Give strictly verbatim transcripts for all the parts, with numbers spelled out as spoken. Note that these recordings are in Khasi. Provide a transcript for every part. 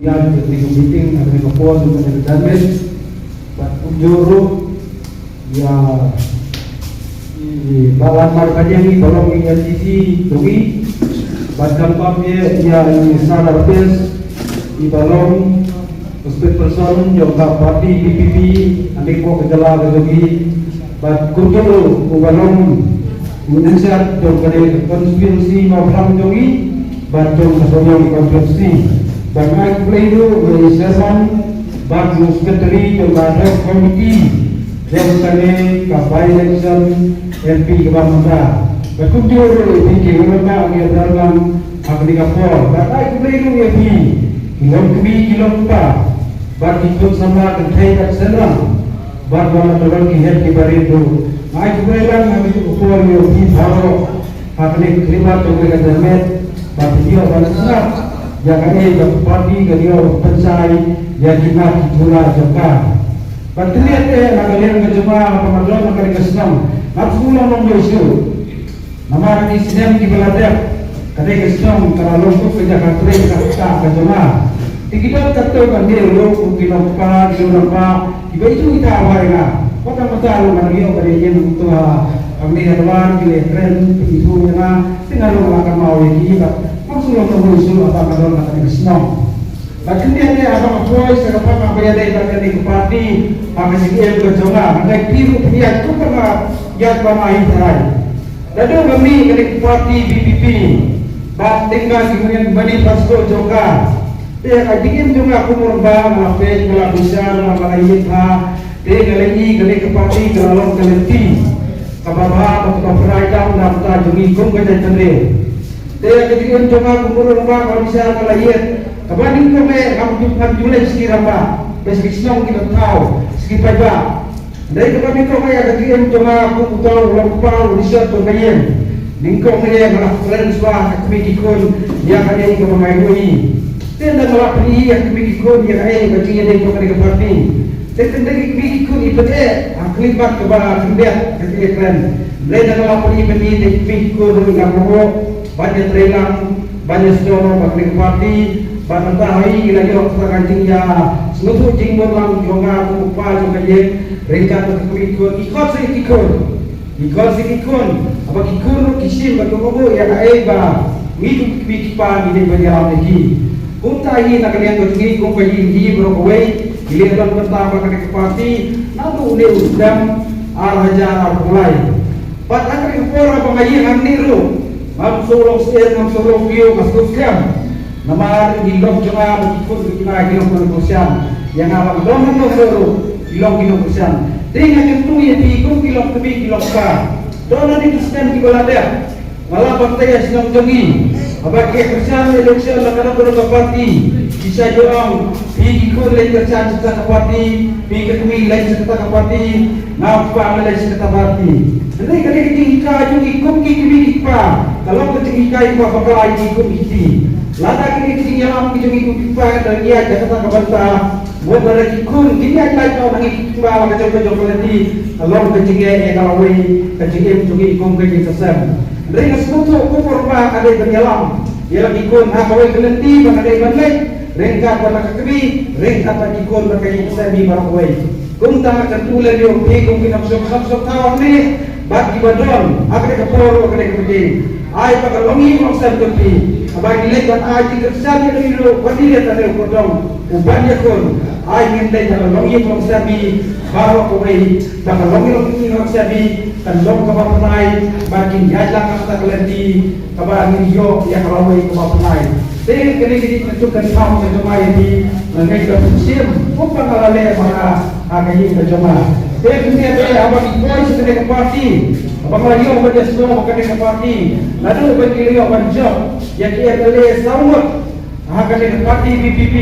Ïa kane ka meeting, ha kane ka por, ha kane ka janmiet, bad kumjuh ruh ïa i Bah Lamar Baniang, i ba long i L D C jong ngi, bad khamtam ïa i Sir Arpes, i ba long spokesperson jong ka party V P P ha kane ka por, ka jylla ka jong ngi, bad kumjuh ruh u ba long u in charge jong kane ka constituency Mawphlang jong ngi, bad jong ka Sohiong constituency. Bad nga ai khublei ruh ïa i chairman bad u secretary jong ka ad hoc committee jong kane ka by election M P kaba mynta. Bad kumjuh ruh ïa phi ki rangbah, ki rangbah ha kane ka por. Bad nga ai khublei ruh ïa phi ki longkmie ki longkpa bad ki khun samla kynthei bad shynrang, bad wat la ka don ki heh ki barit ruh. Nga ai khublei lang ha kane ka por ïa phi baroh ha kane ka khyllipmat jong kane ka janmiet, ba phi ïoh ban sngap ïa kaei ba ka party ka ïoh ban pynshai ïa ki mat ki jhura jong ka. Bad khyndiat te, na ka liang ka jong nga, haba nga don ha kane ka shnong, ngam sngewlong longmai shuh. Namar ki snem kiba la dep, kane ka shnong ka la long kum ka jaka trei kata ka jong nga. Te ki don katto katne ruh kum ki nongkpa, ki nongrangbah, kiba ïeit ïa nga. Wat la mynta ruh nga la ïoh ban ïeng uto ha Amni Adwan, ki la kren, ki ïathuh ïa nga, te nga ruh nga la kynmaw ïa ki, bad ngam sngewlong longmai shuh haba nga don ha kane ka shnong. Bad khyndiat te, haba nga poi sha ka phang ba ïadei bad kane ka party, ha ka jingim ka jong nga, nga ngeit phi ruh phin ïaid kumba nga ïaid ba nga hi tharai. Naduh ba mih kane ka party V P P, bad teng ka jingim manifesto jong ka, te ha ka jingim jong nga kum u rangbah, nga la peit, nga la bishar, nga la ïeit bha, te nga la ïohi kane ka party ka la long ka lynti kaba bha, kaba pynrai dam na ka bynta jong ngi kum ka jaitbynriew. Te ha ka jingim jong nga kum u rangbah, nga la bishar, nga la ïeit, kaba nyngkong eh ngam ju, ngam ju leit sha ki rangbah, ba sha ki shnong, ki thaw, sha ki paidbah. Dei kaba nyngkong eh ha ka jingim jong nga kum uta u longkpa, u rishot jong ka ïing. Nyngkong eh nga la kren shuwa ha ka kmie ki khun ïa kaei kaba nga ïohi. Te ynda nga la pyni ha ka kmie ki khun ïa kaei ka jingïadei jong kane ka party, te ynda ki kmie ki khun ki pyni ha ka khyllipmat kaba khyndiat ka jingïakren. Ynda nga la pyni, pyni, te ki kmie ki khun ruh ki la mih ban ïatrei lang, ban ïasnoh bad kane ka party, bad mynta ha ngi la ïoh kata ka jingïasngewthuh jingmut lang jong nga kum u kpa jong ka ïing, ryngkat bad ka kmie ki khun, ki khot sha ki khun. Ki khot sha ki khun, haba ki khun ruh ki shim bad ki ïohi ïa kaei ba ngi kum ki kmie ki kpa ngi dei ban ïalam ïa ki. Kumta hi na ka liang ka jong ngi kum ka ïing hi baroh kawei, ngi leh don bynta bad kane ka party, naduh une u snem ar hajar arphew lai. Bad ha kane ka por haba nga ïeng hangne ruh, ngam shu long syier, ngam shu long briew, nga shu skhem. Namar i lok jong nga bad ki khun ki kmie ki long ki nongkyrshan ïa nga, bad don hangno hangno ruh ki long ki nongkyrshan. Te nga kyntu ïa phi kum ki longkmie ki longkpa, don hangne ki snem kiba la dep, nga la batai ïa shnong jong ngi, haba ki kyrshan election la ka dang ka party, ki sa ïoh ong, phi ki khun leit kyrshan sha kata ka party, phi ki kmie leit sha kata ka party, nga u kpa nga leit sha kata ka party. Hynrei kane ka jinghikai jong ngi kum ki kmie ki kpa ka long ka jinghikai kaba bakla ïa ngi kum ki kti. Lada kine ki jingïalam ki jong ngi kum ki kpa ka dang ïaid ha kata ka bynta, wat la ki khun kin ïaid lait noh na ngi ki kpa la ka jong ka jong ka lynti, ka long ka jingeh ïa ka lawei ka jingim jong ngi kum ka jingkyrshan. Hynrei nga sngewthuh kum u rangbah ka dei ban ïalam ïa la ki khun ha kawei ka lynti ba ka dei ban leit ryngkat bad la ka kmie, ryngkat bad ki khun bad ka ïing ka sem hi baroh kawei. Kumta nga kyntu lem ïa phi kum ki nongshong shnong shnong thaw hangne bad kiba don ha kane ka por, ha kane ka meeting, ai ba ka longïing longsem jong phi, haba ngi leit ban ai jingkyrshan ïa u, ïa u, ban ïaleh ïa u kordong u ban ïakhun, ai ngin leit ha ka longïing longsem hi baroh kawei, ba ka longïing longsem hi kan long kaba pynrai, ba kin ïaid lang ha kata ka lynti kaba ngin ïoh ïa ka lawei kaba pynrai. Te kane ka dei ka jingkyntu kynpham ka jong nga ïa phi, nga ngeit ba phin shim kumba nga la leh ba nga ha ka ïing ka jong nga. Te kane te haba ngi poi sha kane ka party, haba nga la ïoh ban ïasnoh ha kane ka party, naduh ba ngi la ïoh ban jop ïa ki M L A saw ngut ha kane ka party V P P.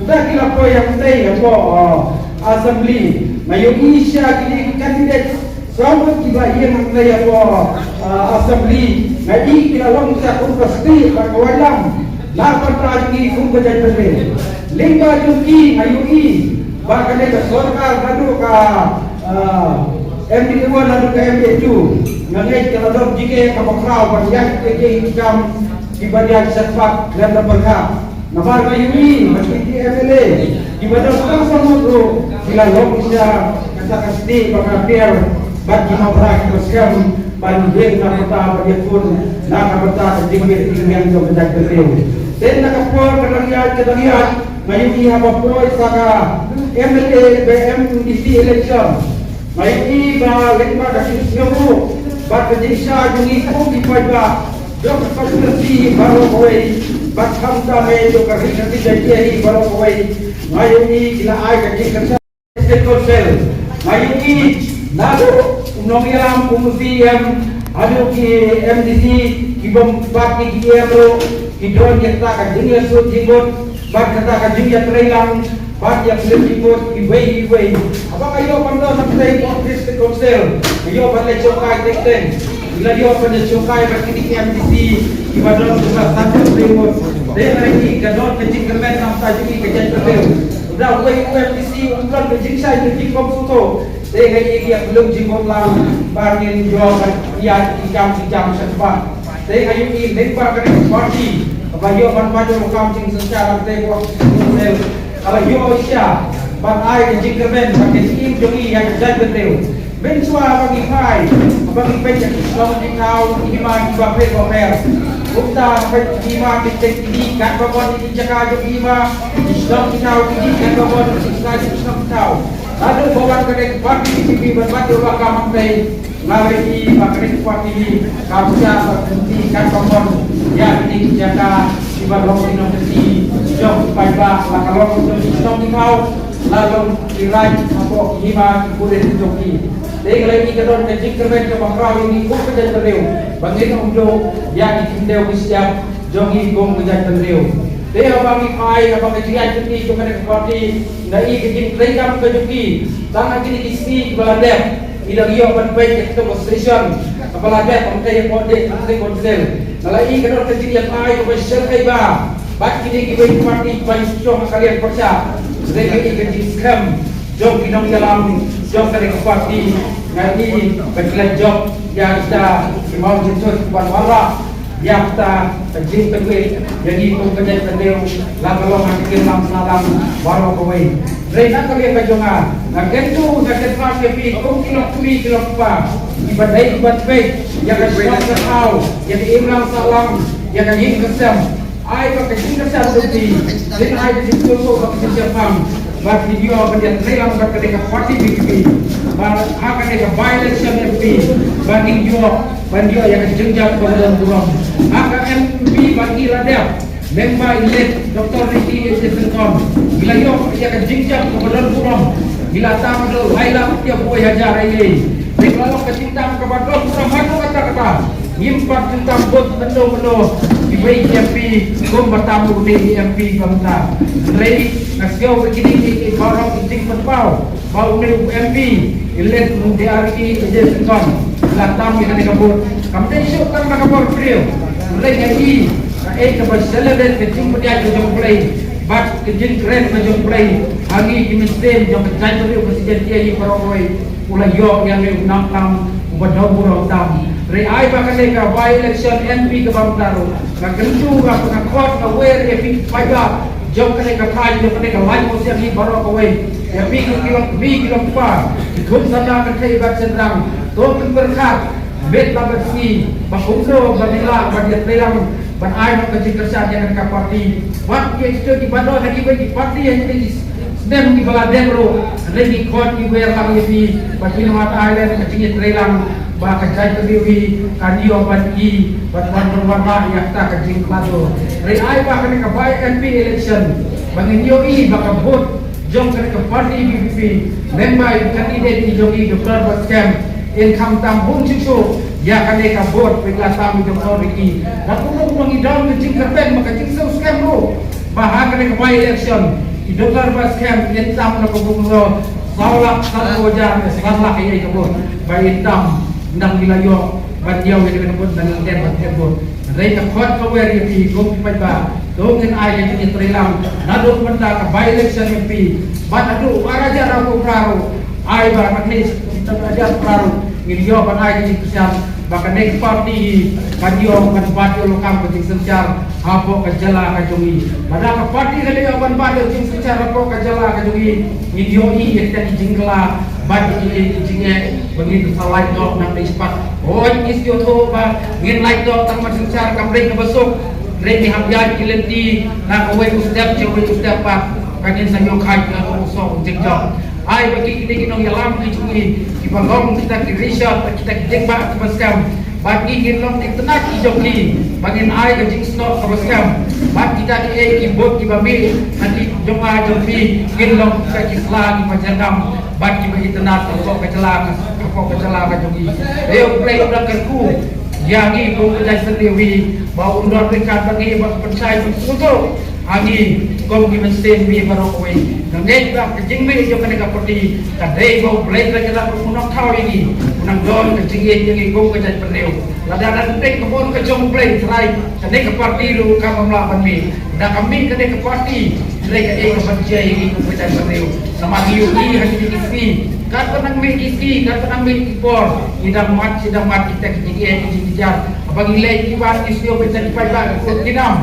Tang ki la poi hangtei hapoh, uh, assembly, nga ïohi sha ki dei ki candidate saw ngut kiba ïeng hangtei hapoh, uh, assembly. Nga ïohi ki la long sha kum ka state bad ka waitlam na ka bynta jong ngi kum ka jaitbynriew. Lyngba jong ki nga ïohi ba kane ka sorkar naduh ka, uh, M D A one haduh ka M D A two, nga ngeit ka la don jingeh kaba khraw ban ïaid ïa ki kam kiba ïaid sha khmat lem da pyrkhat. Namar nga ïohi ba ki M L A kiba don tang saw ngut ruh ki la long sha kata ka state ba ka tiar bad ki mawra ki ba skhem ban ïeng na kata ba ïakhun na ka bynta ka jingmih jingmih jong ka jaitbynriew. Te na ka por ka dang ïaid ka dang ïaid nga ïohi haba poi sa ka M L A ba M D C election. Nga ïohi ba lyngba ka jingsngewnguh bad ka jingshai jong ngi kum ki paidbah jong ka constituency baroh kawei bad khamtam eh jong ka ri Khasi Jaintia hi baroh kawei. Nga ïohi ki la ai ka jingkyrshan State Council. Nga ïohi naduh u nongïalam u C M haduh ki M D C ki bym pat ki ki em ruh ki don ïa kata ka jingïasuk jingmut bad kata ka jingïatreilang bad ïa pynlong jingmut iwei iwei. Haba ka ïoh ban don hangtei ka office State Council ka ïoh ban leit shongkai teng teng. Ïa la ïoh ban leit shongkai bad kine ki M D C kiba don jong ka State Council. Te lei ka don ka jingkyrmen na ka bynta jong ngi ka jaitbynriew. Lada uwei u M D C um don ka jingshai ka jingkyrmen shuh shuh. Te nga ïohi ïa ka long jingmut lang ba ngin ïoh ban ïaid ki kam ki jam sha kaba. Te nga ïohi lyngba kane ka party kaba ïoh ban mad ïa ka kam jingsynshar hangtei ka office State Council. Kaba ïoh shisha ban ai ka jingkyrmen ba ka jingim jong ngi ïa ka jaitbynriew. Mynshuwa ba ngi phai ba ngi peit ïa ki shnong ki thaw ki hima kiba pher ba pher. Kumta peit ki hima ki teng ki dih katba mon ïa ki jaka jong ki hima, ki shnong ki thaw ki dih katba mon ïa ki jaka jong ki shnong ki thaw. Naduh ba wan kane ka party B J P ban wan ïoh ba ka hangtei. Nga ïohi ba kane ka party hi ka pyrshah ban kynti katba mon ïa kine ki jaka kiba long ki nongkynti jong ki paidbah, la ka long jong ki shnong ki thaw, la long ki raid hapoh ki hima ki pulit jong ki. Te nga la ïohi ka don ka jingkyrmen kaba khraw ïa ngi kum ka jaitbynriew ba ngin ym duh ïa ki khyndew ki shyiap jong ngi kum ka jaitbynriew. Te haba ngi phai haba ka jingïaid jong ngi jong kane ka party, nga ïohi ka jingtrei kam ka jong ki tang ha kine ki sngi kiba la dep. Ngi dang ïoh ban peit ïa kato ka session kaba la dep hangtei hapoh State Council. Nga la ïohi ka don ka jingïatai kaba shyrkhei bha bad kine kiwei ki party kiba shong ha ka liang pyrshah. Nga ïohi ka jingskhem jong ki nongïalam jong kane ka party. Nga ïohi ba ki la jop ïa kita ki mawjynjar kiba wanrah ïa kata ka jingtynwit ïa ngi kum ka jaitbynriew, la ka long ha ka imlang sahlang baroh kawei. Hynrei na ka liang ka jong nga, nga kyntu nga kyrpad ïa phi kum ki longkmie ki longkpa kiba dei kiba peit ïa ka shnong ka thaw, ïa ka imlang sahlang, ïa ka ïing ka sem. Ai ba ka jingkyrshan jong phi, phin ai ka jingsngewthuh bad ka jingshemphang ba phin ïoh ban ïatreilang bad kane ka party B J P, ba ha kane ka by-election M P ba ngin ïoh ban ïoh ïa ka jingjia kaba don burom. Ha ka M P ba ngi la dep, Member elect Doctor Ricky A J Syngkon, ngi la ïoh ïa ka jingjia kaba don burom. Ngi la tam haduh lai lak shiphew hajar ei ei. Te ka la long ka jingtam kaba don burom haduh katta katta. Ngim pat ju tam bud mynno mynno kiwei ki M P kumba tam une u M P ba mynta. Hynrei nga sngew ba kine ki baroh ki jingpynpaw ba une u M P elect u D R K A J Syngkon la tam ïa kane ka vote. Kam dei shuh tang na ka bor briew. Hynrei nga i kaei kaba celebrate ka jingpynïaid ka jong U Blei bad ka jingkren ka jong U Blei ha ngi ki mynsiem jong ka jaitbynriew Khasi Jaiñtia hi baroh kawei. U la ïoh ïa ngi u nongtang uba dei u nongtang. Hynrei ai ba kane ka by-election M P kaba mynta ruh nga kyntu nga pynakot nga wer ïa phi paidbah jong kane ka thaiñ jong kane ka Laitmawsiang hi baroh kawei, ïa phi ki longkmie ki longkpa, ki khun samla kynthei bad shynrang, to pynpyrkhat met bad sngi ba kumno ba ngi lah ban ïatreilang ban ai noh ka jingkyrshan ïa kane ka party. Bad ïa kito kiba don ha kiwei ki party ha kiwei ki snem kiba la dep ruh, hynrei ngi khot ngi wer lang ïa phi ba phin ïoh ai lem ka jingïatreilang ba ka jaitbynriew hi kan ïoh ban i ban wan rung wan rah ïa kata ka jingkhlad. Hynrei ai ba kane ka by M P election ba ngin ïohi ba ka vote jong kane ka party V P P, member, candidate i jong i Doctor Batskhem in khamtam bun shisha ïa kane ka vote ba la tam i Doctor Ricky. Lada kumno kumno ngi don ka jingkyrmen bad ka jingsngewskhem ruh ba ha kane ka by election i Doctor Batskhem in tam na ka bun ruh saw lak sanphew hajar, san lak ïa ka vote ba in tam. Nang ngi la ïoh ban ïoh ïa kane ka vote, nang ngi la dep ban ïoh vote. Hynrei ka khot ka wer ïa phi kum ki paidbah, to ngin ai ïa kane ka jingïatreilang naduh mynta ka by election M P bad haduh ar hajar arphew phra ruh. Ai ba at least ar hajar phra ruh ngin ïoh ban ai ka jingkyrshan ba kane ka party hi kan ïoh ban bat ïa u lakam ka jingsynshar hapoh ka jylla ka jong ngi. Lada ka party ka la ïoh ban bat ïa ka jingsynshar hapoh ka jylla ka jong ngi, ngin ïohi ïa kita ki jingkylla bad ïa ki jingeh ba ngin sa lait noh na ka dei shaphang. Hooid, ngi sngewthuh ba ngin lait noh tang ban synshar kam dei kaba suk. Hynrei ngi hap ïaid ki lynti na kawei u step sha kawei u step pat. Ba ngin sa ïoh khait ïa u soh u jingjop. Ai ba ki kine ki nongïalam ki jong ngi kiba long kita ki rishot bad kita ki jingbah kiba skhem, bad ngi kin long itynnad ki jong ki, ba ngin ai ka jingsnoh kaba skhem, bad kita kiei ki vote kiba mih na ki jong nga jong phi kin long kita ki sla kiba jyrngam bad kiba itynnad hapoh ka jylla ka, hapoh ka jylla ka jong ngi. Dei U Blei u dang kyrkhu ïa ngi kum ka jaitbynriew hi ba un don ryngkat bad ngi, ba pynshai pynsngewthuh ha ngi kum ki mynsiem hi baroh kawei. Nga ngeit ba ka jingmih jong kane ka party ka dei ba U Blei Trai Kynrad un nongthaw ïa ngi, un nang don ka jingïeit ïa ngi kum ka jaitbynriew. Lada don teng ka mon ka jong U Blei Trai, kane ka party ruh kam lah ban mih. Da ka mih kane ka party, Hynrei kaei kaban jia ïa ngi kum ka jaitbynriew? Namar ngi ïohi ha kine ki sngi, katba nang mih ki sngi, katba nang mih ki por, ngi dang mad, ngi dang mad kita ki jingeh ki jingjynjar. Haba ngi leit ngi wan ngi sngewbha kita ki paidbah ki kut ki nam.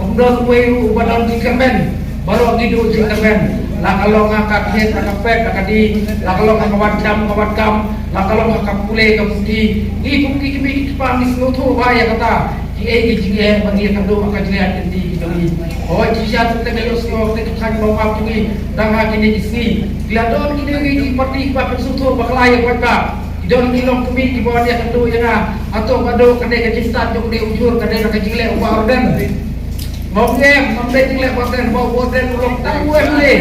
Ym don uwei ruh uba don jingkyrmen, baroh ngi duh jingkyrmen. La ka long ha ka khet, ha ka pet, ha ka die, la ka long ha ka wad jam, ka wad kam, la ka long ha ka pule ka puthi. Ngi kum ki kmie ki kpa ngi sngewthuh bha ïa kata. Kiei ki jingeh ba ngi ïakynduh ha ka jingïaid lynti ki jong ngi. Hooid, shisha te ka ïohsngew te ka thaiñ ba map jong ngi tang ha kine ki sngi. Ki la don kine ki party kiba pynsngewthuh bakla ïa paidbah. Ki don ki longkmie kiba wan ïakynduh ïa nga. Hato ba dei kane ka jingstad jong une u jhur, kane ka jingleh u Bah Ardent? Ngam ngeit, ngam dei jingleh Bah Ardent, Bah Ardent u long tang u MLA.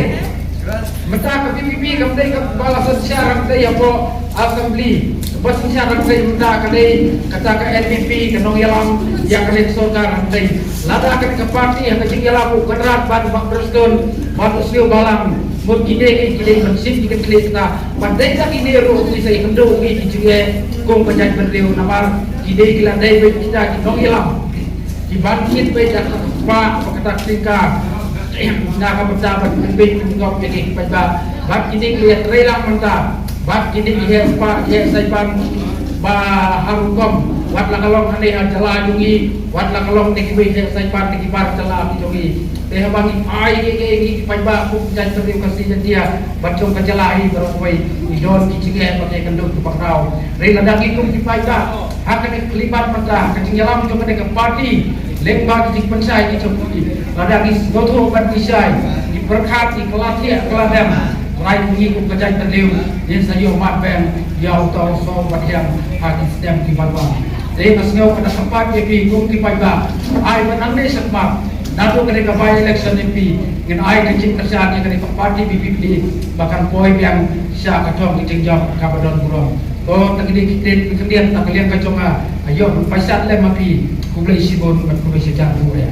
Mynta ka VPP kam dei kaba la synshar hangtei hapoh Assembly. Kaba synshar hangtei mynta ka dei kata ka NPP, ka nongïalam ïa kane ka sorkar hangtei. Lada kane ka party ha ka jingïalam u Conrad bad Bah Prestone bad u Sniawbhalang, mut kine ki, ki dei ban shim ki kynthei kata. Bad dei da kine ruh ki sa ïakynduh ïa ki jingeh kum ka jaitbynriew, namar ki dei, ki la dei beit kita ki nongïalam. Ki ban kit beit da kata ka kpa, ba kata ka tyngka na ka bynta ban pynbeit pynngop ïa ki paidbah. Bad kine ki ïatreilang mynta, bad kine ki heh spah, ki heh saipan ba ha rukom, wat la ka long hangne ha jylla jong ngi, wat la ka long ne kiwei heh saipan ne ki bar jylla ki jong ngi. Te haba ngi ai ïa ki, ïa ki paidbah kum ka jaitbynriew Khasi Jaintia bad jong ka jylla hi baroh kawei, ngi don ki jingeh ba ki ïakynduh kiba khraw. Hynrei lada ngi kum ki paidbah ha kane ka khyllipmat mynta ha ka jingïalam jong kane ka party, lyngba ki jingpynshai ki jong ki, lada ngi sngewthuh bad ngi shai, ngi pyrkhat, ngi kylla thiah kylla dem, Trai, ngi kum ka jaitbynriew ngin sa ïoh mad beng ïa uta u soh uba thiang ha ki snem kiban wan. Te nga sngew ka da kyrpad ïa phi kum ki paidbah, ai ba nangne shakhmat, naduh kane ka by-election MP, ngin ai ka jingkyrshan ïa kane ka party VPP ba kan poi biang sha ka thong ka jingjop kaba don burom. To, tang kine ki ktien ki ktien na ka liang ka jong nga, aïu, pynshai lem ma phi. Khublei shibun bad khublei shihajar nguh ïa.